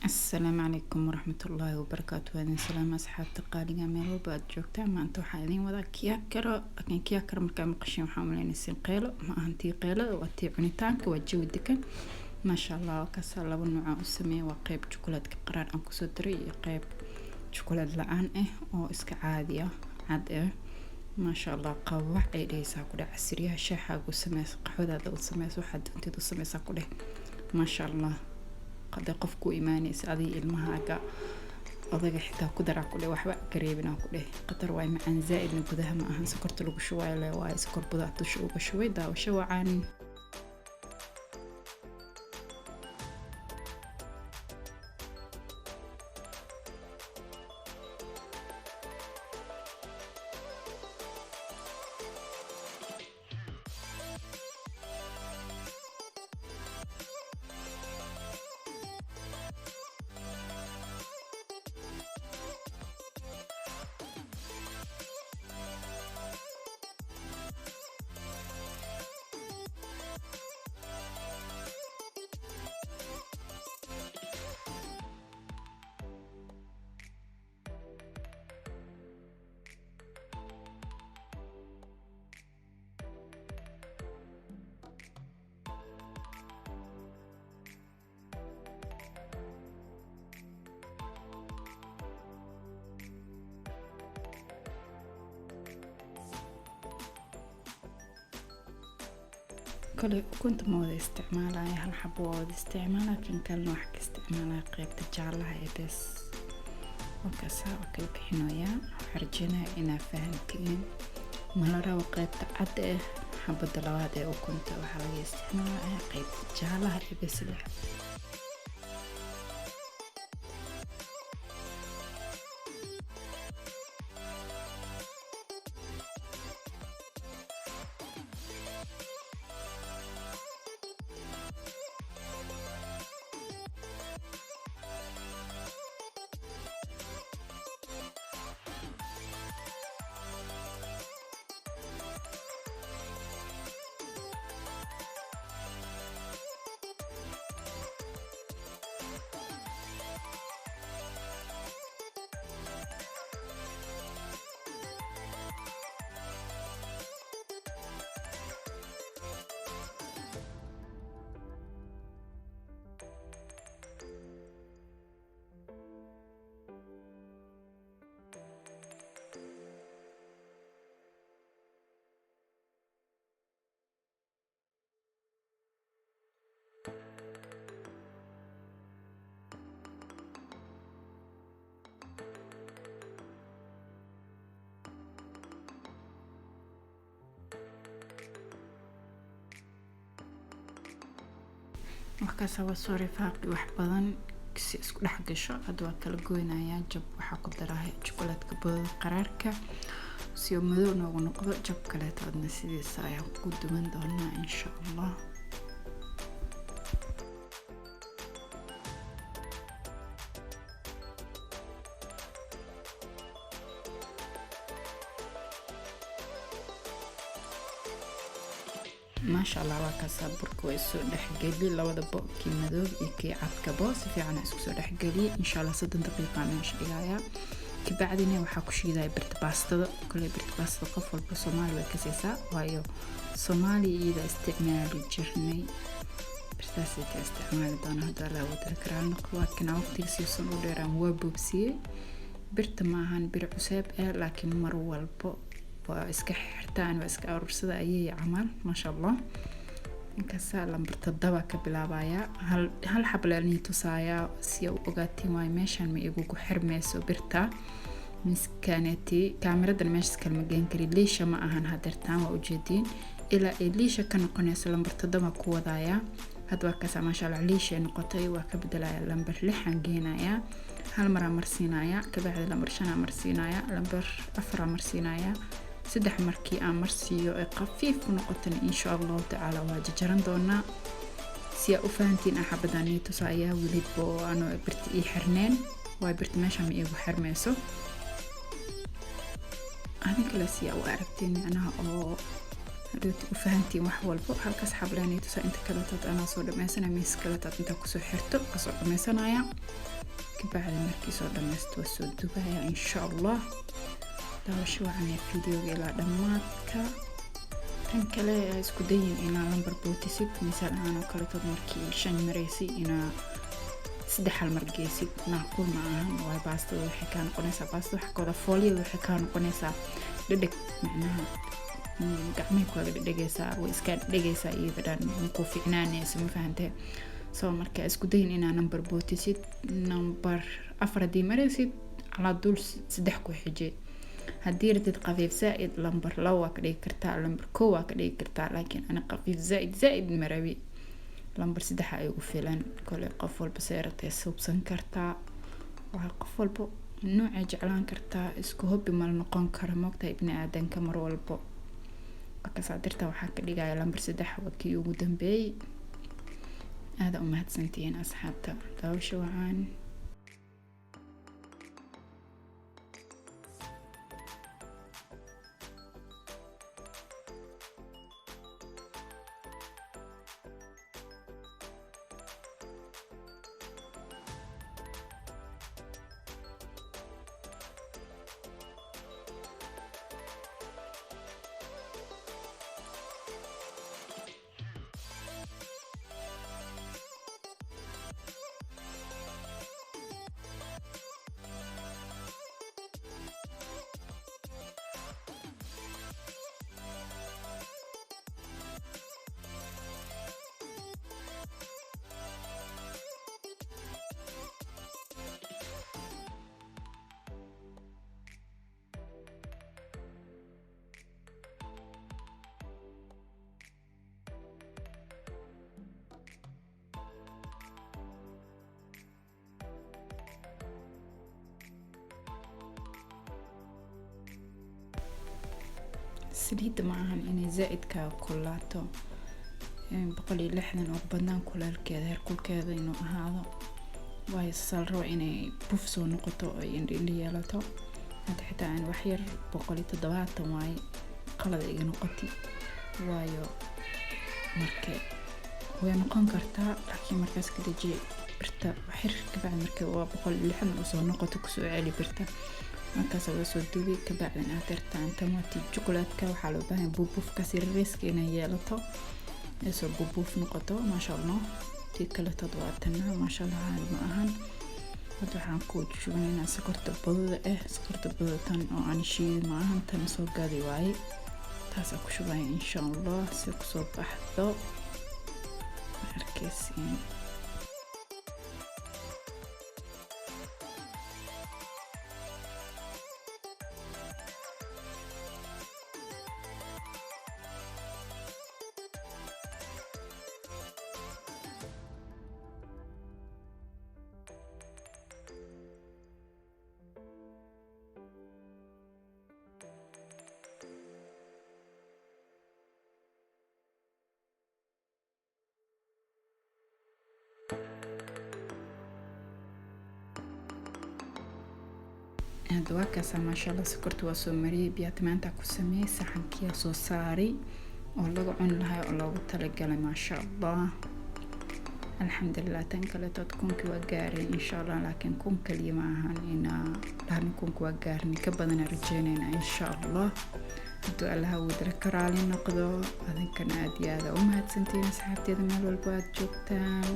Asalaamu calaykum waraxmatullaahi wabarakaatu. Waa idin salaama, asxaabta qaaliga, meel walba aad joogtaan. Maanta waxaa idin wadaa kiyaakaro, laakiin kiyaakaro markaa maqashiin waxaa umaleynaysiin qeylo. Ma ahan tii qeylada, waa tii cunitaanka. Waa jawi degan, maasha Allah. Waa kaasaa, laba nooca u sameeyay: waa qeyb jukuleedka qaraar aan kusoo daray iyo qeyb jukuleed la-aan ah oo iska caadi ah, cad ah. Maasha Allah, qawac ay dhehaysaa ku dheh. Casriyaha shaaxaaga u sameysa, qaxwadaada u sameysa, waxaad doontid u sameysaa ku dheh. Maasha Allah, haday qof ku imaanaysa, adiga, ilmahaaga, odaga xitaa ku daraa ku dheh, waxba kareebinaa ku dheh. Qatar waay, macaan zaa-idna gudaha ma ahan, sokorta lagu shubayo le waaye, sokor budaa dusha uga shubay. Daawasho wacan. Kale ukunta ma wada isticmaalaya, hal xabo waa wada isticmaalaya, kan kalena waxaa ka isticmaalaya qeybta jaalaha ee bes. Markaasaa waa kala bixinoyaa. Waxaa rajeynaya inaa fahantiin. Mala rabo qeybta cad eh, xabada labaad ee ukunta waxaa laga isticmaalaya qeybta jaalaha ee bes leh. Markaas waa soo rifaaqi wax badan si isku dhex gasho. Hadda waa kala goynayaa. Jab waxaa ku darahay jukuleedka budada qaraarka si uu madow noogu noqdo. Jab kaleeto adna sidiisa ayaan ku duwan doonaa, insha Allah. Maasha Allah, waa kaasaa, burka waa isoo dhexgeli labada bo, kii madoob iyo kii cadkabo si fiican isku soo dhexgeliyay. Insha Allah 30 daqiiqa meesha dhigayaa, kabacdina waxaa ku shiidaya birta baastada. Kale birta baastada qof walba Soomaali way kasaysaa, waayo Soomaaliya iyada isticmaali jirnay, birtaasay ka isticmaali doona hadda Allah wadala karaa noqdo. Waa kana, waqtiga siisan u dheeraan waa boobsiyey. Birta maahan bir cuseeb eh, laakiin mar walbo waa iska xirtaan, waa iska aruursada ayay camal. Maasha Allah, inkasta lambar 7 ka bilaabaya, hal hal xablaalnii tusaaya si u ogaatiin, waayo meeshaan ma igugu xirmeyso birta miskaaneti, kaamiradan meeshas kalma geen kari. Liisha ma ahan hadeertaan, waa ujeediin ilaa ay liisha ka noqonayso. Lambar 7 ku wadaaya hadda. Waa kaasa, maasha Allah, liisha ay noqotay. Waa ka bedelaya, lambar 6aan geenayaa, hal maraa marsiinaya, kabacdi lambar 5aa marsiinaya, lambar 4aa marsiinaya. Saddex markii aan marsiiyo ay khafiif ku noqotana, insha Allahu tacaala waa jajaran doonaa. Si aa u fahantiin, aan xabadaan ii tusa ayaa weliba oo aanu birta ii xirneen, waay birta meesha ma iigu xirmeyso. Adin kale si aa u aragtiin micnaha oo hadhowti u fahantiin wax walbo, halkaas xablaan ii tusaa. Inta kaletood anaa soo dhameysanaya, miis kaletood intaa kusoo xirto kasoo dhameysanaya. Kabacdi markii soo dhammaysto waa soo dubaya, insha Allah. Daawasho wacan ee videoga ilaa dhammaadka. Tan kale, isku dayin inaa lambar bootisid. Misaal ahaan oo kaletood, markii 5 maraysay inaa 3 hal mar geysid macquul ma ahan. Waayo, baastada waxay kaa noqonaysaa, baastada waxa kooda foolyada waxay kaa noqonaysaa dhedheg, macnaha gacmahay kaaga dhedhegaysaa, way iskaa dhedhegaysaa iyada dhan, makuu ficnaanayso, ma fahantee? So marka isku dayin inaa number bootisid. Number 4 haddii maraysid, calaa duul 3 ku xijay. Haddii rabtid qafiif zaa-id, lambar 2 waa ka dhigi kartaa, lambar 1 waa ka dhigi kartaa, laakiin ani qafiif zaa-id zaa-id marabi, lambar 3 ay ugu filan. Kole qof walba see rabtay suubsan kartaa, waa qof walba noocay jeclaan kartaa, isku hobby mala noqon kara, moogtahay ibni aadanka mar walbo. Markaasaa dirta waxaa ka dhigaya lambar 3, waa kii ugu dambeeyey. Aada u mahadsantihiin asxaabta, daawasho wacaan. Saliidda ma ahan inay zaa-idkaa kulaato, 160 ugu badnaan kuleelkeeda, heerkulkeeda inuu ahaado, waayo saal rabo inay buf soo noqoto oo indho indho yeelato. Hadda xitaa aan wax yar 170 waaye, qalada iga noqoti, waayo marka way noqon kartaa, laakiin markaas ka dejiye birta waxyar kabacdi. Marka waa 160 usoo noqoto, kusoo celi birta, markaas waa soo dubi. Kabacdin aad dartaan tan waa tii jukuleedka. Waxaa loo baahan buubuufkaas yariiska inay yeelato, ay soo buubuuf noqoto, maasha Allah. Tii kaletood waa tana, maasha Allah, caadi ma ahan. Hadda waxaan ku shubanaynaa sokorta budada ah, sokorta budada tan oo aan shiidi ma ahan, tan soo gaadi waaye, taasaa ku shubaya, insha Allah, si kusoo baxdo arkaysiin. Hadda waa kaasaa, maasha Allah, sokorta waa soo mariyey, biyaatimaanta ku sameeyey, saxankiyaa soo saaray oo laga cuni lahaa oo loogu talagalay, maasha Allah, alxamdulilah. Tan kaletood 1000-kii waa gaareen, insha Allah, laakiin 1000 kaliya ma ahan inaa dhahna, 1000-ka waa gaarnay, ka badana rajeynayna, insha Allah, hadduu Allaha wadra ka raali noqdo. Adinkana aada iyo aada u mahadsantihiin asxaabteeda meel walba aada joogtaan.